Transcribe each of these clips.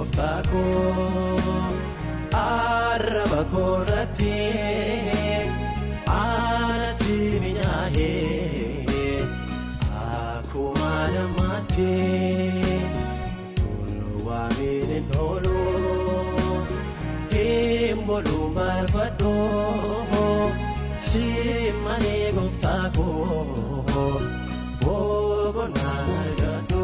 Gooftaa koo arraba koorratti aanatti minyaa'ee akkuma namaatti tolu waameen hin oolu hin bolu marfadhu si malee gooftaa koo boqonnaa argadhu.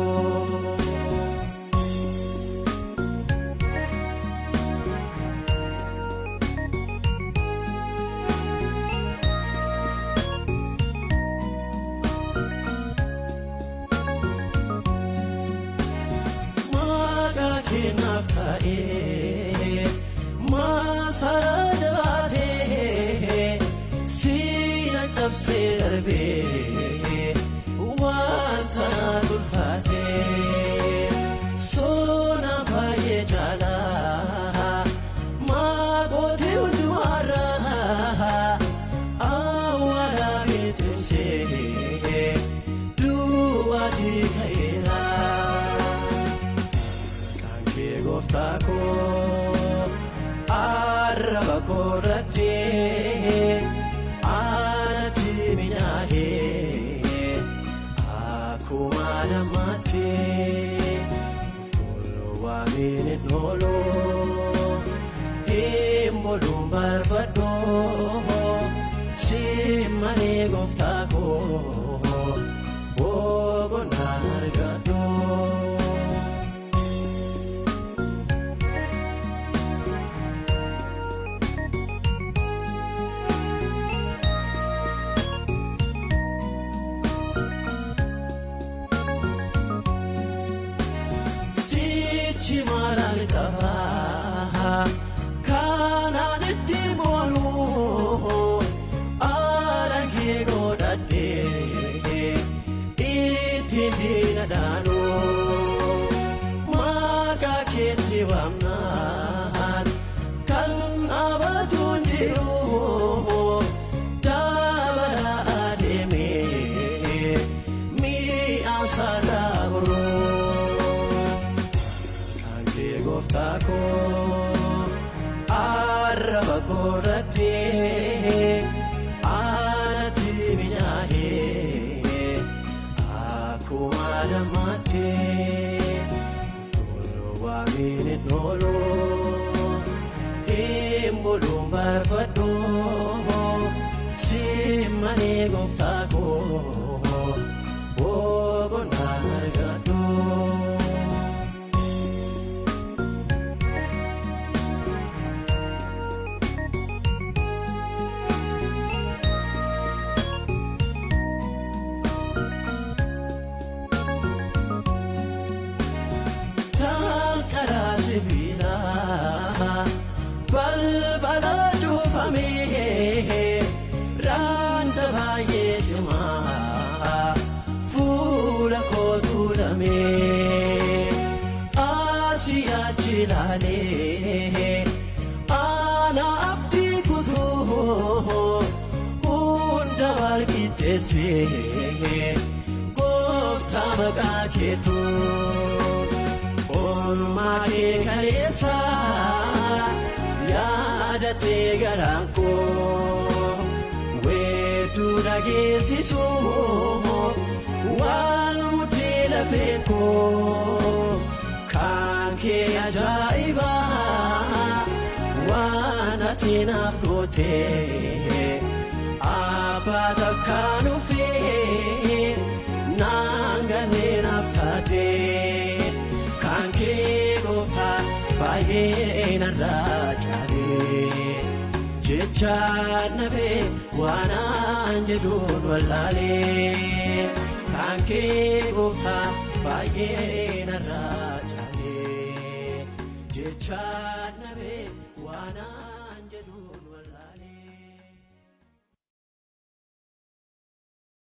Maqaa keenyaaf ta'ee maasaraa jabaatee siina cabsee darbee wanta na tulfaatee sona baay'ee jaalaa maakootii hundumarraa awwaala beetimsee duwwaatii ka'eera. Kan kee gooftaa koo arraba koorratti aanatti minyaa'ee akkuma namaatti tolu waameen hin oolu hin bolu barfadhu si malee gooftaa koo boqonnaa argadhu. Sichi malaan qaba kanaan itti boonu haala kee godhadhee ittiin diina dhaanu maqaa keetti waamnaan kan dhaabatu hin jiru dabala adeemee mi'a sarara boruu. Kan kee gooftaa koo arraba koorratti aanatti minyaa'ee akkuma namaatti tolu waameen hin oolu hin bolu barfadhu si malee gooftaa koo boqonnaa argadhu. Karaa sibiilaa balbala cufamee raanta baay'ee cimaa fuula koo tuulamee asii achi ilaalee ana abdii kutuu hunda wal qixxeessee gooftaa maqaa keetuu. Oolmaa kee kaleessa yaadatee garaan koo weedduu dhageessisu waan muddee lafee koo kan kee ajaa'iba waan ati naaf gootee abbaa takkaa dhufee naan gannee naaf taatee. Kan kee gooftaa baay'ee narraa caalee jecha nabee waan aan jedhuun wallaalee kan kee gooftaa baay'ee narraa caalee jecha nabee waan aan.